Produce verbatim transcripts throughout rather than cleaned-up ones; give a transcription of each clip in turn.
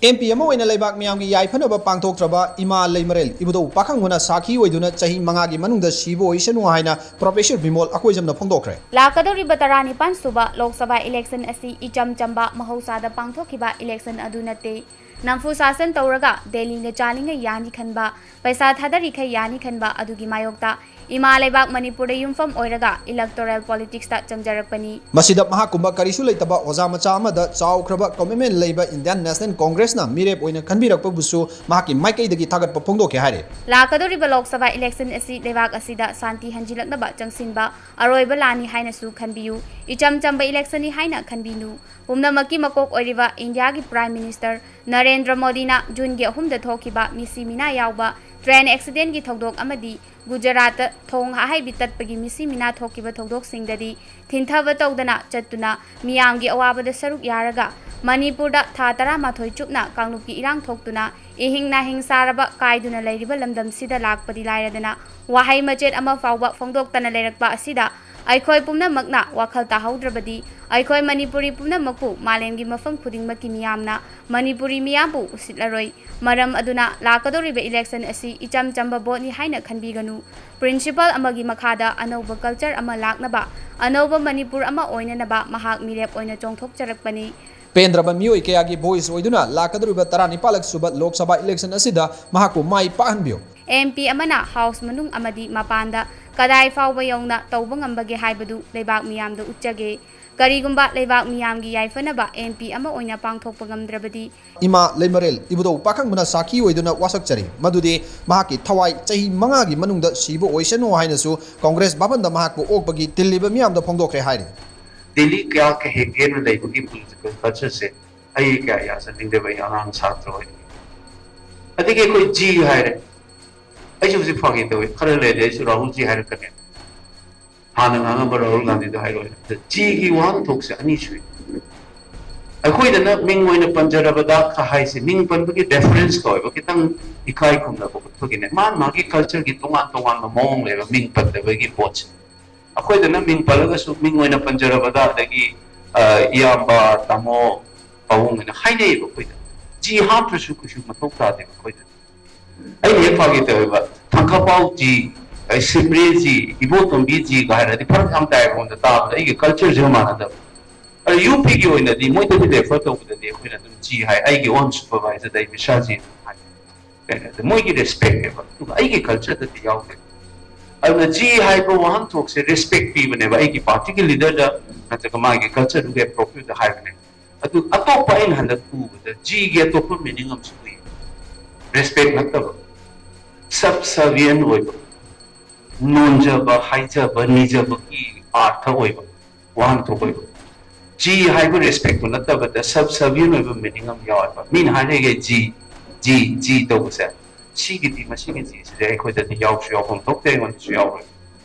M P ꯑꯃ ꯑꯣꯏꯅ ꯂꯩꯕꯥꯛ ꯃꯤꯌꯥꯝꯒꯤ ꯌꯥꯏꯐꯅꯕ ꯄꯥꯡꯊꯣꯛꯇ꯭ꯔꯕ ꯏꯃꯥ ꯂꯩꯃꯔꯦꯜ ꯏꯕꯨꯙꯧ ꯄꯥꯈꯪꯕꯅ ꯁꯥꯈꯤ ꯑꯣꯏꯗꯨꯅ ꯆꯍꯤ ꯃꯉꯥꯒꯤ ꯃꯅꯨꯡꯗ ꯁꯤꯕ ꯑꯣꯏꯁꯅꯨ ꯍꯥꯏꯅ ꯄ꯭ꯔꯣꯐꯦꯁꯔ ꯕꯤꯃꯣꯜ ꯑꯀꯣꯏꯖꯝꯅ ꯐꯣꯡꯗꯣꯛꯈ꯭ꯔꯦ꯫ ꯂꯥꯛꯀꯗꯧꯔꯤꯕ ꯇꯔꯥꯅꯤꯄꯥꯟ ꯁꯨꯕ ꯂꯣꯛ ꯁꯚꯥ ꯏꯂꯦꯛꯁꯟ ꯑꯁꯤ ꯏꯆꯝ ꯆꯝꯕ ꯃꯍꯧꯁꯥꯗ ꯄꯥꯡꯊꯣꯛꯈꯤꯕ ꯏꯂꯦꯛꯁꯟ ꯑꯗꯨ ꯅꯠꯇꯦ꯫ ꯅꯝꯐꯨ ꯁꯥꯁꯟ ꯇꯧꯔꯒ ꯗꯦꯜꯂꯤꯅ ꯆꯥꯅꯤꯡꯉꯩ ꯌꯥꯅꯤ ꯈꯟꯕ, ꯄꯩꯁꯥ ꯊꯥꯗꯔꯤꯈꯩ ꯌꯥꯅꯤ ꯈꯟꯕ ꯑꯗꯨꯒꯤ ꯃꯥꯌꯣꯛꯇ ꯏꯃꯥ ꯂꯩꯕꯥꯛ ꯃꯅꯤꯄꯨꯔꯗ ꯌꯨꯝꯐꯝ ꯑꯣꯏꯔꯒ ꯏꯂꯦꯛꯇꯣꯔꯦꯜ ꯄꯣꯂꯤꯇꯤꯛꯁꯇ ꯆꯪꯖꯔꯛꯄꯅꯤ꯫ ꯃꯁꯤꯗ ꯃꯍꯥꯛꯀꯨꯝꯕ ꯀꯔꯤꯁꯨ ꯂꯩꯇꯕ ꯑꯣꯖꯥ ꯃꯆꯥ ꯑꯃꯗ ꯆꯥꯎꯈ꯭ꯔꯕ ꯀꯃꯤꯠꯃꯦꯟ ꯂꯩꯕ ꯏꯟꯗꯤꯌꯥꯟ ꯅꯦꯁꯅꯦꯜ ꯀꯣꯡꯒ꯭ꯔꯦꯁꯅ ꯃꯤꯔꯦꯞ ꯑꯣꯏꯅ ꯈꯟꯕꯤꯔꯛꯄꯕꯨꯁꯨ ꯃꯍꯥꯛꯀꯤ ꯃꯥꯏꯀꯩꯗꯒꯤ ꯊꯥꯒꯠꯄ ꯐꯣꯡꯗꯣꯛꯈꯤ ꯍꯥꯏꯔꯤ꯫ ꯂꯥꯛꯀꯗꯧꯔꯤꯕ ꯂꯣꯛ ꯁꯚꯥ ꯏꯂꯦꯛꯁꯟ ꯑꯁꯤ ꯂꯩꯕꯥꯛ ꯑꯁꯤꯗ ꯁꯥꯟꯇꯤ ꯍꯟꯖꯤꯜꯂꯛꯅꯕ ꯆꯪꯁꯤꯟꯕ ꯑꯔꯣꯏꯕ ꯂꯥꯟꯅꯤ ꯍꯥꯏꯅꯁꯨ ꯈꯟꯕꯤꯌꯨ꯫ ꯏꯆꯝ ꯆꯝꯕ ꯏꯂꯦꯛꯁꯟꯅꯤ ꯍꯥꯏꯅ ꯈꯟꯕꯤꯅꯨ꯫ ꯄꯨꯝꯅꯃꯛꯀꯤ ꯃꯀꯣꯛ ꯑꯣꯏꯔꯤꯕ ꯏꯟꯗꯤꯌꯥꯒꯤ ꯄ꯭ꯔꯥꯏꯝ ꯃꯤꯅꯤꯁꯇꯔ ꯅꯔꯦꯟꯗ꯭ꯔ ꯃꯣꯗꯤꯅ ꯖꯨꯟꯒꯤ ꯑꯍꯨꯝꯗ ꯊꯣꯛꯈꯤꯕ ꯃꯤꯁꯤ ꯃꯤꯅꯥ ꯌꯥꯎꯕ ꯇ꯭ꯔꯦꯟ ꯑꯦꯛꯁꯤꯗꯦꯟꯒꯤ ꯊꯧꯗꯣꯛ ꯑꯃꯗꯤ ꯒꯨꯖꯔꯥꯠꯇ ꯊꯣꯡ ꯑꯍꯩꯕꯤ ꯇꯠꯄꯒꯤ ꯃꯤꯁꯤ ꯃꯤꯅꯥ ꯊꯣꯛꯈꯤꯕ ꯊꯧꯗꯣꯛꯁꯤꯡꯗꯗꯤ ꯊꯤꯟꯊꯕ ꯇꯧꯗꯅ ꯆꯠꯇꯨꯅ ꯃꯤꯌꯥꯝꯒꯤ ꯑꯋꯥꯕꯗ ꯁꯔꯨꯛ ꯌꯥꯔꯒ ꯃꯅꯤꯄꯨꯔꯗ ꯊꯥ ꯇꯔꯥꯃꯥꯊꯣꯏ ꯆꯨꯞꯅ ꯀꯥꯡꯂꯨꯞꯀꯤ ꯏꯔꯥꯡ ꯊꯣꯛꯇꯨꯅ ꯏꯍꯤꯡ ꯅꯥꯍꯤꯡ ꯁꯥꯔꯕ ꯀꯥꯏꯗꯨꯅ ꯂꯩꯔꯤꯕ ꯂꯝꯗꯝꯁꯤꯗ ꯂꯥꯛꯄꯗꯤ ꯂꯥꯏꯔꯗꯅ ꯋꯥꯍꯩ ꯃꯆꯦꯠ ꯑꯃ ꯐꯥꯎꯕ ꯐꯣꯡꯗꯣꯛꯇꯅ ꯂꯩꯔꯛꯄ ꯑꯁꯤꯗ ꯑꯩꯈꯣꯏ ꯄꯨꯝꯅꯃꯛꯅ ꯋꯥꯈꯜ ꯇꯥꯍꯧꯗ꯭ꯔꯕꯗꯤ ꯑꯩꯈꯣꯏ ꯃꯅꯤꯄꯨꯔꯤ ꯄꯨꯝꯅꯃꯛꯄꯨ ꯃꯥꯂꯦꯝꯒꯤ ꯃꯐꯝ ꯈꯨꯗꯤꯡꯃꯛꯀꯤ ꯃꯤꯌꯥꯝꯅ ꯃꯅꯤꯄꯨꯔꯤ ꯃꯤꯌꯥꯝꯕꯨ ꯎꯁꯤꯠꯂꯔꯣꯏ꯫ ꯃꯔꯝ ꯑꯗꯨꯅ ꯂꯥꯛꯀꯗꯧꯔꯤꯕ ꯏꯂꯦꯛꯁꯟ ꯑꯁꯤ ꯏꯆꯝ ꯆꯝꯕ ꯚꯣꯠꯅꯤ ꯍꯥꯏꯅ ꯈꯟꯕꯤꯒꯅꯨ꯫ ꯄ꯭ꯔꯤꯟꯁꯤꯄꯜ ꯑꯃꯒꯤ ꯃꯈꯥꯗ ꯑꯅꯧꯕ ꯀꯜꯆꯔ ꯑꯃ ꯂꯥꯛꯅꯕ, ꯑꯅꯧꯕ ꯃꯅꯤꯄꯨꯔ ꯑꯃ ꯑꯣꯏꯅꯅꯕ ꯃꯍꯥꯛ ꯃꯤꯔꯦꯞ ꯑꯣꯏꯅ ꯆꯣꯡꯊꯣꯛꯆꯔꯛꯄꯅꯤ꯫ ꯄꯦꯟꯗ꯭ꯔꯕ ꯃꯤꯑꯣꯏ ꯀꯌꯥꯒꯤ ꯚꯣꯏꯁ ꯑꯣꯏꯗꯨꯅ ꯂꯥꯛꯀꯗꯧꯔꯤꯕ ꯇꯔꯥꯅꯤꯄꯥꯜꯂꯛ ꯁꯨꯕ ꯂꯣꯛ ꯁꯚꯥ ꯏꯂꯦꯛꯁꯟ ꯑꯁꯤꯗ ꯃꯍꯥꯛꯄꯨ ꯃꯥꯏ ꯄꯥꯛꯍꯟꯕꯤꯌꯨ꯫ ꯑꯦꯝ ꯄꯤ ꯑꯃꯅ ꯍꯥꯎꯁ ꯃꯅꯨꯡ ꯑꯃꯗꯤ ꯃꯄꯥꯟꯗ ꯀꯗꯥꯏ ꯐꯥꯎꯕ ꯌꯧꯅ ꯇꯧꯕ ꯉꯝꯕꯒꯦ ꯍꯥꯏꯕꯗꯨ ꯂꯩꯕꯥꯛ ꯃꯤꯌꯥꯝꯗ ꯎꯠꯆꯒꯦ꯫ ꯀꯔꯤꯒꯨꯝꯕ ꯂꯩꯕꯥꯛ ꯃꯤꯌꯥꯝꯒꯤ ꯌꯥꯏꯐꯅꯕ ꯑꯦꯝ ꯄꯤ ꯑꯃ ꯑꯣꯏꯅ ꯄꯥꯡꯊꯣꯛꯄ ꯉꯝꯗ꯭ꯔꯕꯗꯤ, ꯏꯃꯥ ꯂꯩꯃꯔꯦꯜ ꯏꯕꯨꯙꯧ ꯄꯥꯈꯪꯕꯅ ꯁꯥꯈꯤ ꯑꯣꯏꯗꯨꯅ ꯋꯥꯁꯛꯆꯔꯤ ꯃꯗꯨꯗꯤ ꯃꯍꯥꯛꯀꯤ ꯊꯋꯥꯏ ꯆꯍꯤ ꯃꯉꯥꯒꯤ ꯃꯅꯨꯡꯗ ꯁꯤꯕ ꯑꯣꯏꯁꯅꯨ ꯍꯥꯏꯅꯁꯨ ꯀꯣꯡꯒ꯭ꯔꯦꯁ ꯚꯕꯟꯗ ꯃꯍꯥꯛꯄꯨ ꯑꯣꯛꯄꯒꯤ ꯇꯤꯜꯂꯤꯕ ꯃꯤꯌꯥꯝꯗ ꯐꯣꯡꯗꯣꯛꯈ꯭ꯔꯦ ꯍꯥꯏꯔꯤ꯫ ꯗꯦꯜꯂꯤ ꯀꯌꯥ ꯀꯍꯦꯒꯦꯅ ꯂꯩꯕꯒꯤ ꯄꯣꯂꯤꯇꯤꯀꯦꯜ ꯀꯜꯆꯔꯁꯦ ꯑꯩ ꯀꯌꯥ ꯌꯥꯖꯅꯤꯡꯗꯦꯕ, ꯑꯩ ꯑꯉꯥꯡ ꯁꯥꯇ꯭ꯔ ꯑꯣꯏ꯫ ꯑꯗꯒꯤ ꯑꯩꯈꯣꯏ ꯖꯤ ꯍꯥꯏꯔꯦ, ꯑꯩꯁꯨ ꯍꯧꯖꯤꯛ ꯐꯥꯒꯤ ꯇꯧꯋꯤ, ꯈꯔ ꯂꯩꯔꯗꯤ ꯑꯩꯁꯨ ꯔꯥꯍꯨꯜ ꯖꯤ ꯍꯥꯏꯔꯛꯀꯅꯤ꯫ ꯍꯥꯟꯅ ꯉꯥꯡꯉꯝꯕ ꯔꯥꯍꯨꯜ ꯒꯥꯟꯙꯤꯗꯣ ꯍꯥꯏꯔꯣꯏ꯫ ꯑꯗ ꯖꯤꯒꯤ ꯋꯥꯍꯟꯊꯣꯛꯁꯦ ꯑꯅꯤ ꯁꯨꯏ꯫ ꯑꯩꯈꯣꯏꯗꯅ ꯃꯤꯡ ꯑꯣꯏꯅ ꯄꯟꯖꯔꯕꯗ ꯍꯥꯏꯁꯦ, ꯃꯤꯡ ꯄꯟꯕꯒꯤ ꯔꯦꯐꯔꯦꯟꯁ ꯀꯧꯋꯦꯕ, ꯈꯤꯇꯪ ꯏꯀꯥꯏ ꯈꯨꯝꯅꯕ ꯎꯠꯄꯒꯤꯅꯦ꯫ ꯃꯥ ꯃꯥꯒꯤ ꯀꯜꯆꯔꯒꯤ ꯇꯣꯉꯥꯟ ꯇꯣꯉꯥꯟꯕ ꯃꯑꯣꯡ ꯂꯩꯕ ꯃꯤꯡ ꯄꯟꯗꯕꯒꯤ ꯄꯣꯠꯁꯦ꯫ ꯑꯩꯈꯣꯏꯗꯅ ꯃꯤꯡ ꯄꯜꯂꯒꯁꯨ ꯃꯤꯡ ꯑꯣꯏꯅ ꯄꯟꯖꯔꯕꯗ, ꯑꯗꯒꯤ ꯏꯌꯥꯝꯕ, ꯇꯥꯃꯣ, ꯄꯥꯕꯨꯡ ꯍꯥꯏꯅ ꯍꯥꯏꯅꯩꯌꯦꯕ ꯑꯩꯈꯣꯏꯗ꯫ ꯖꯤ ꯍꯥꯞꯇ꯭ꯔꯁꯨ ꯀꯩꯁꯨ ꯃꯊꯧ ꯇꯥꯗꯦꯕ ꯑꯩꯈꯣꯏꯗ꯫ ꯑꯩꯅ ꯍꯦꯛ ꯐꯥꯒꯦ ꯇꯧꯋꯦꯕ, ꯊꯥꯡꯈꯄꯥꯎ ꯖꯤ, ꯑꯩ ꯁꯤꯝꯔꯦ ꯖꯤ, ꯏꯕꯣꯇꯣꯝꯕꯤ ꯖꯤꯒ ꯍꯥꯏꯔꯗꯤ ꯐꯔꯛ ꯌꯥꯝ ꯇꯥꯏꯕ ꯑꯩꯉꯣꯟꯗ ꯇꯥꯕꯗ, ꯑꯩꯒꯤ ꯀꯜꯆꯔꯁꯤꯒ ꯃꯥꯟꯅꯗꯕ꯫ ꯑꯗꯣ ꯌꯨ ꯄꯤꯒꯤ ꯑꯣꯏꯅꯗꯤ ꯃꯣꯏꯗꯗꯤ ꯔꯦꯐꯔ ꯇꯧꯕꯗꯗꯤ ꯑꯩꯈꯣꯏꯅ ꯑꯗꯨꯝ ꯖꯤ ꯍꯥꯏ, ꯑꯩꯒꯤ ꯑꯣꯟ ꯁꯨꯄꯔꯚꯥꯏꯖꯔꯗ ꯑꯩ ꯃꯤꯁꯥ ꯖꯤ ꯑꯗꯨꯝ ꯍꯥꯏ꯫ ꯀꯩꯅꯣꯗ ꯃꯣꯏꯒꯤ ꯔꯦꯁꯄꯦꯛꯅꯦꯕ, ꯑꯗꯨꯒ ꯑꯩꯒꯤ ꯀꯜꯆꯔꯗꯗꯤ ꯌꯥꯎꯗꯦ꯫ ꯑꯗꯨꯅ ꯖꯤ ꯍꯥꯏꯕ ꯋꯥꯍꯟꯊꯣꯛꯁꯦ ꯔꯦꯁꯄꯦꯛ ꯄꯤꯕꯅꯦꯕ, ꯑꯩꯒꯤ ꯄꯥꯔꯇꯤꯒꯤ ꯂꯤꯗꯔꯗ ꯅꯠꯇ꯭ꯔꯒ ꯃꯥꯒꯤ ꯀꯜꯆꯔꯗꯨꯒꯤ ꯑꯦꯄ꯭ꯔꯣꯄ꯭ꯔꯤꯌꯦꯠꯇ ꯍꯥꯏꯕꯅꯦ꯫ ꯑꯗꯨ ꯑꯇꯣꯞꯄ ꯑꯩꯅ ꯍꯟꯗꯛ ꯎꯕꯗ ꯖꯤꯒꯤ ꯑꯇꯣꯞꯄ ꯃꯤꯅꯤꯡ ꯑꯃꯁꯨ ꯎꯏ꯫ ꯔꯦꯁꯄꯦꯛ ꯅꯠꯇꯕ, ꯁꯕꯁꯔꯚꯤꯌꯟ ꯑꯣꯏꯕ, ꯅꯣꯟꯖꯕ, ꯍꯥꯏꯖꯕ, ꯅꯤꯖꯕꯒꯤ ꯑꯥꯔꯊ ꯑꯣꯏꯕ ꯋꯥꯍꯟꯊꯣꯛ ꯑꯣꯏꯕ꯫ ꯖꯤ ꯍꯥꯏꯕ ꯔꯦꯁꯄꯦꯛꯇꯨ ꯅꯠꯇꯕꯗ ꯁꯕꯁꯔꯚꯤꯌꯟ ꯑꯣꯏꯕ ꯃꯤꯅꯤꯡ ꯑꯃ ꯌꯥꯎꯋꯦꯕ꯫ ꯃꯤꯅ ꯍꯥꯏꯔꯤꯈꯩ ꯖꯤ, ꯖꯤ, ꯖꯤ ꯇꯧꯕꯁꯦ, ꯁꯤꯒꯤꯗꯤ, ꯃꯁꯤꯒꯤ ꯖꯤꯁꯤꯗꯤ ꯑꯩꯈꯣꯏꯗꯗꯤ ꯌꯥꯎꯁꯨ ꯌꯥꯎꯐꯝ ꯊꯣꯛꯇꯦ, ꯑꯩꯉꯣꯟꯗꯁꯨ ꯌꯥꯎꯔꯣꯏ꯫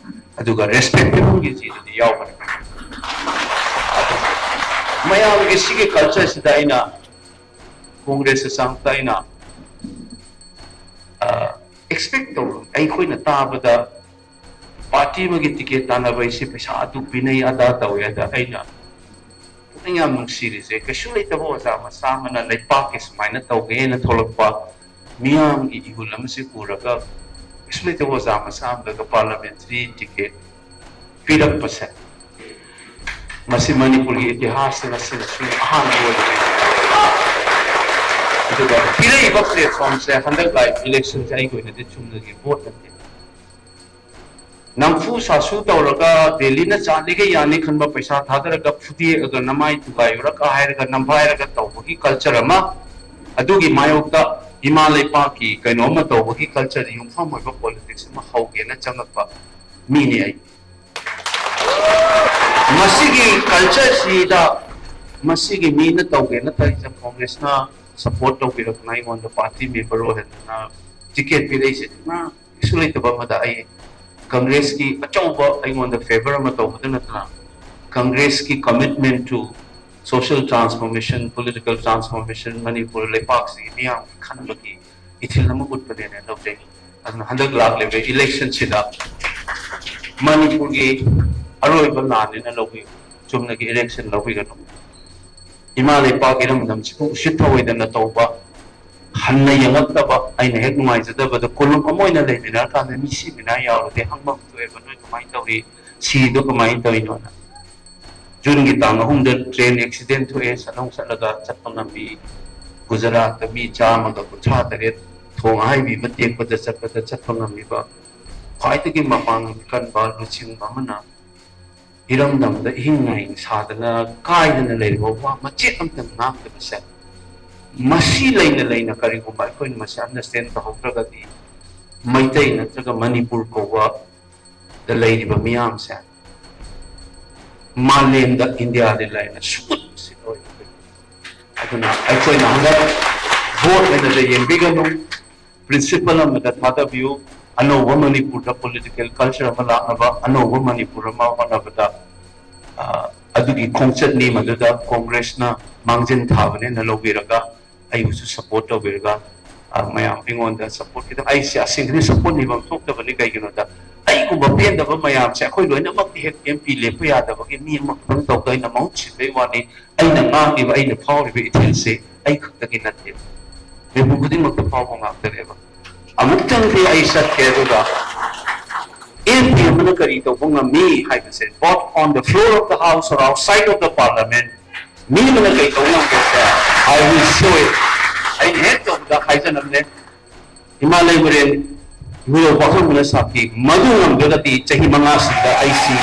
ꯑꯗꯨꯒ ꯔꯦꯁꯄꯦꯛ ꯄꯤꯐꯝꯒꯤ ꯖꯤꯗꯨꯗꯤ ꯌꯥꯎꯕꯅꯦ꯫ ꯑꯗꯨ ꯃꯌꯥꯝꯒꯤ ꯁꯤꯒꯤ ꯀꯜꯆꯔꯁꯤꯗ ꯑꯩꯅ ꯀꯣꯡꯒ꯭ꯔꯦꯁꯇ ꯆꯪꯉꯛꯇ ꯑꯩꯅ ꯑꯦꯛꯁꯄꯦꯛ ꯇꯧꯔꯨ, ꯑꯩꯈꯣꯏꯅ ꯇꯥꯕꯗ ꯄꯥꯔꯇꯤ ꯑꯃꯒꯤ ꯇꯤꯀꯦꯠ ꯇꯥꯟꯅꯕ ꯍꯥꯏꯁꯤ ꯄꯩꯁꯥ ꯑꯗꯨ ꯄꯤꯅꯩ, ꯑꯗꯥ ꯇꯧꯋꯦ꯫ ꯑꯗ ꯑꯩꯅ ꯄꯨꯛꯅꯤꯡ ꯌꯥꯝ ꯅꯨꯡꯁꯤꯔꯤꯁꯦ, ꯀꯩꯁꯨ ꯂꯩꯇꯕ ꯑꯣꯖꯥ ꯃꯆꯥ ꯑꯃꯅ ꯂꯩꯄꯥꯛꯀꯤ ꯁꯨꯃꯥꯏꯅ ꯇꯧꯒꯦꯅ ꯊꯣꯛꯂꯛꯄ ꯃꯤꯌꯥꯝꯒꯤ ꯏꯍꯨꯜ ꯑꯃꯁꯤ ꯎꯔꯒ, ꯀꯩꯁꯨ ꯂꯩꯇꯕ ꯑꯣꯖꯥ ꯃꯆꯥ ꯑꯃꯗꯒ ꯄꯥꯔꯂꯥꯃꯦꯟꯇꯔꯤ ꯇꯤꯀꯦꯠ ꯄꯤꯔꯛꯄꯁꯦ, ꯃꯁꯤ ꯃꯅꯤꯄꯨꯔꯒꯤ ꯏꯇꯤꯍꯥꯁꯇ ꯉꯁꯤꯅ ꯁꯨꯝ ꯑꯍꯥꯟꯕ ꯑꯣꯏꯕꯅꯤ꯫ ꯑꯗꯨꯒ ꯄꯤꯔꯛꯏꯕ ꯄ꯭ꯂꯦꯠꯐꯣꯝꯁꯦ, ꯍꯟꯗꯛ ꯂꯥꯛꯏꯕ ꯏꯂꯦꯛꯁꯟꯁꯦ ꯑꯩꯒꯤ ꯑꯣꯏꯅꯗꯤ ꯆꯨꯝꯅꯒꯤ ꯚꯣꯠ ꯅꯠꯇꯦ꯫ ꯅꯝꯐꯨ ꯁꯥꯁꯨ ꯇꯧꯔꯒ ꯔꯦꯂꯤꯅ ꯆꯥꯂꯤꯒꯩ ꯌꯥꯅꯤ ꯈꯟꯕ, ꯄꯩꯁꯥ ꯊꯥꯗꯔꯒ ꯐꯨꯗꯦꯛꯑꯒ ꯅꯃꯥꯏ ꯊꯨꯒꯥꯏꯔꯨꯔꯒ ꯍꯥꯏꯔꯒ ꯅꯝꯈꯥꯏꯔꯒ ꯇꯧꯕꯒꯤ ꯀꯜꯆꯔ ꯑꯃ, ꯑꯗꯨꯒꯤ ꯃꯥꯌꯣꯛꯇ ꯏꯃꯥ ꯂꯩꯄꯥꯛꯀꯤ ꯀꯩꯅꯣ ꯑꯃ ꯇꯧꯕꯒꯤ ꯀꯜꯆꯔꯗ ꯌꯨꯝꯐꯝ ꯑꯣꯏꯕ ꯄꯣꯂꯤꯇꯤꯛꯁ ꯑꯃ ꯍꯧꯒꯦꯅ ꯆꯪꯉꯛꯄ ꯃꯤꯅꯤ ꯑꯩ꯫ ꯃꯁꯤꯒꯤ ꯀꯜꯆꯔꯁꯤꯗ ꯃꯁꯤꯒꯤ ꯃꯤꯅ ꯇꯧꯒꯦꯅ ꯇꯧꯔꯤꯁꯦ, ꯀꯣꯡꯒ꯭ꯔꯦꯁꯅ ꯁꯄꯣꯔꯠ ꯇꯧꯕꯤꯔꯛꯇꯅ ꯑꯩꯉꯣꯟꯗ ꯄꯥꯔꯇꯤ ꯃꯦꯝꯕꯔ ꯑꯣꯏꯍꯟꯗꯅ ꯇꯤꯀꯦꯠ ꯄꯤꯔꯛꯏꯁꯦ, ꯃꯥ ꯀꯩꯁꯨ ꯂꯩꯇꯕ ꯑꯃꯗ ꯑꯩ ꯀꯪꯒ꯭ꯔꯦꯁꯀꯤ ꯑꯆꯧꯕ ꯑꯩꯉꯣꯟꯗ ꯐꯦꯚꯔ ꯑꯃ ꯇꯧꯕꯗ ꯅꯠꯇꯅ, Congress ꯀꯤ commitment to social transformation, political transformation, Manipur ꯂꯩꯄꯥꯛꯁꯤꯒꯤ ꯃꯤꯌꯥꯝꯒꯤ ꯈꯟꯕꯒꯤ ꯏꯊꯤꯜ ꯑꯃ ꯎꯠꯄꯅꯦꯅ ꯂꯧꯖꯩ꯫ ꯑꯗꯨꯅ ꯍꯟꯗꯛ ꯂꯥꯛꯂꯤꯕ ꯏꯂꯦꯛꯁꯟꯁꯤꯗ ꯃꯅꯤꯄꯨꯔꯒꯤ ꯑꯔꯣꯏꯕ ꯂꯥꯟꯅꯦꯅ ꯂꯧꯕꯤꯌꯨ, ꯆꯨꯝꯅꯒꯤ ꯏꯂꯦꯛꯁꯟ ꯂꯧꯕꯤꯒꯅꯨ꯫ ꯏꯃꯥ ꯂꯩꯄꯥꯛ ꯏꯔꯝꯗꯝꯁꯤꯕꯨ ꯎꯁꯤꯠ ꯊꯑꯣꯏꯗꯅ ꯇꯧꯕ, ꯍꯟꯅ ꯌꯦꯡꯉꯛꯇꯕ, ꯑꯩꯅ ꯍꯦꯛ ꯅꯨꯡꯉꯥꯏꯖꯗꯕꯗ ꯀꯣꯂꯨꯞ ꯑꯃ ꯑꯣꯏꯅ ꯂꯩꯃꯤꯟꯅꯔꯀꯥꯟꯗ ꯃꯤ ꯁꯤꯃꯤꯅꯥ ꯌꯥꯎꯔꯗꯤ ꯍꯪꯐꯝ ꯊꯣꯛꯑꯦꯕ, "ꯅꯣꯏ ꯀꯃꯥꯏꯅ ꯇꯧꯔꯤ? ꯁꯤꯗꯣ ꯀꯃꯥꯏꯅ ꯇꯧꯔꯤꯅꯣꯅ?" ꯖꯨꯟꯒꯤ ꯇꯥꯡ ꯑꯍꯨꯝꯗ ꯇ꯭ꯔꯦꯟ ꯑꯦꯛꯁꯤꯗꯦꯟ ꯊꯣꯛꯑꯦ, ꯁꯠꯂꯣꯡ ꯆꯠꯂꯒ ꯆꯠꯄ ꯉꯝꯃꯤ꯫ ꯒꯨꯖꯔꯥꯠꯇ ꯃꯤ ꯆꯥꯝꯃꯒ ꯀꯨꯟꯊ꯭ꯔꯥ ꯇꯔꯦꯠ ꯊꯣꯡ ꯑꯍꯥꯏꯕꯤ ꯑꯃ ꯇꯦꯛꯄꯗ ꯆꯠꯄꯗ ꯆꯠꯄ ꯉꯝꯃꯤꯕ ꯈ꯭ꯋꯥꯏꯗꯒꯤ ꯃꯄꯥꯡꯒꯜ ꯀꯟꯕ ꯂꯨꯆꯤꯡꯕ ꯑꯃꯅ ꯏꯔꯝꯗꯝꯗ ꯏꯍꯤꯡ ꯅꯥꯍꯤꯡ ꯁꯥꯗꯅ ꯀꯥꯏꯗꯅ ꯂꯩꯔꯤꯕ ꯋꯥ ꯃꯆꯦꯠ ꯑꯃꯇ ꯉꯥꯡꯗꯕꯁꯦ, ꯃꯁꯤ ꯂꯩꯅ ꯂꯩꯅ ꯀꯔꯤꯒꯨꯝꯕ ꯑꯩꯈꯣꯏꯅ ꯃꯁꯤ ꯑꯟꯗꯔꯁꯇꯦꯟ ꯇꯧꯍꯧꯗ꯭ꯔꯒꯗꯤ, ꯃꯩꯇꯩ ꯅꯠꯇ꯭ꯔꯒ ꯃꯅꯤꯄꯨꯔ ꯀꯧꯕꯗ ꯂꯩꯔꯤꯕ ꯃꯤꯌꯥꯝꯁꯦ ꯃꯥꯂꯦꯝꯗ ꯏꯟꯗꯤꯌꯥꯗꯤ ꯂꯩꯅ ꯁꯨꯠ ꯁꯤꯠꯂꯣꯏ꯫ ꯑꯗꯨꯅ ꯑꯩꯈꯣꯏꯅ ꯍꯟꯗꯛ ꯚꯣꯠ ꯑꯣꯏꯅ ꯌꯦꯡꯕꯤꯒꯅꯨ, ꯄ꯭ꯔꯤꯟꯁꯤꯄꯜ ꯑꯃꯗ ꯊꯥꯗꯕꯤꯌꯨ꯫ ꯑꯅꯧꯕ ꯃꯅꯤꯄꯨꯔꯗ ꯄꯣꯂꯤꯇꯤꯀꯦꯜ ꯀꯜꯆꯔ ꯑꯃ ꯂꯥꯛꯅꯕ, ꯑꯅꯧꯕ ꯃꯅꯤꯄꯨꯔ ꯑꯃ ꯍꯣꯠꯅꯕꯗ, ꯑ, ꯑꯗꯨꯒꯤ ꯈꯣꯡꯆꯠꯅꯤ ꯃꯗꯨꯗ ꯀꯣꯡꯒ꯭ꯔꯦꯁꯅ ꯃꯥꯡꯖꯤꯟ ꯊꯥꯕꯅꯦꯅ ꯂꯧꯕꯤꯔꯒ, ꯑꯩꯕꯨꯁꯨ ꯁꯄꯣꯔꯠ ꯇꯧꯕꯤꯔꯒ, ꯑ, ꯃꯌꯥꯝ ꯑꯩꯉꯣꯟꯗ ꯁꯄꯣꯔꯠ ꯈꯤꯇꯪ, ꯑꯩꯁꯦ ꯑꯁꯦꯡꯕꯗꯤ ꯁꯄꯣꯔꯠ ꯅꯤꯐꯝ ꯊꯣꯛꯇꯕꯅꯤ꯫ ꯀꯩꯒꯤꯅꯣꯗ, ꯑꯩꯒꯨꯝꯕ ꯄꯦꯟꯗꯕ ꯃꯌꯥꯝꯁꯦ ꯑꯩꯈꯣꯏ ꯂꯣꯏꯅꯃꯛꯇꯤ ꯍꯦꯛ ꯑꯦꯝ ꯄꯤ ꯂꯦꯞꯄ ꯌꯥꯗꯕꯒꯤ ꯃꯤ ꯑꯃꯈꯛꯇꯪ ꯇꯧꯗ ꯑꯩꯅ ꯃꯍꯨꯠ ꯁꯤꯟꯕꯩ ꯋꯥꯅꯤ꯫ ꯑꯩꯅ ꯉꯥꯡꯂꯤꯕ, ꯑꯩꯅ ꯐꯥꯎꯔꯤꯕ ꯏꯊꯤꯜꯁꯦ ꯑꯩ ꯈꯛꯇꯒꯤ ꯅꯠꯇꯦ, ꯃꯤꯄꯨꯝ ꯈꯨꯗꯤꯡꯃꯛꯇ ꯐꯥꯎꯕ ꯉꯥꯛꯇꯅꯦꯕ꯫ ꯑꯃꯨꯛꯇꯪꯗꯤ ꯑꯩ ꯆꯠꯀꯦ, ꯑꯗꯨꯒ ꯑꯦꯝ ꯄꯤ ꯑꯃꯅ ꯀꯔꯤ ꯇꯧꯕ ꯉꯝꯃꯤ ꯍꯥꯏꯕꯁꯦ, both on the floor of the house or outside of the parliament, ꯃꯤ ꯑꯃꯅ ꯀꯔꯤ ꯇꯧꯕ ꯉꯝꯒꯦꯁꯦ, I will show it. ꯑꯩꯅ ꯍꯦꯛ ꯇꯧꯕꯗ ꯍꯥꯏꯖꯅꯕꯅꯦ, ꯏꯃꯥ ꯂꯩꯃꯔꯦꯟ ꯏꯕꯨꯙꯧ ꯄꯥꯈꯪꯕꯅ ꯁꯥꯈꯤ, ꯃꯗꯨ ꯉꯝꯗ꯭ꯔꯒꯗꯤ ꯆꯍꯤ ꯃꯉꯥꯁꯤꯗ ꯑꯩꯁꯤ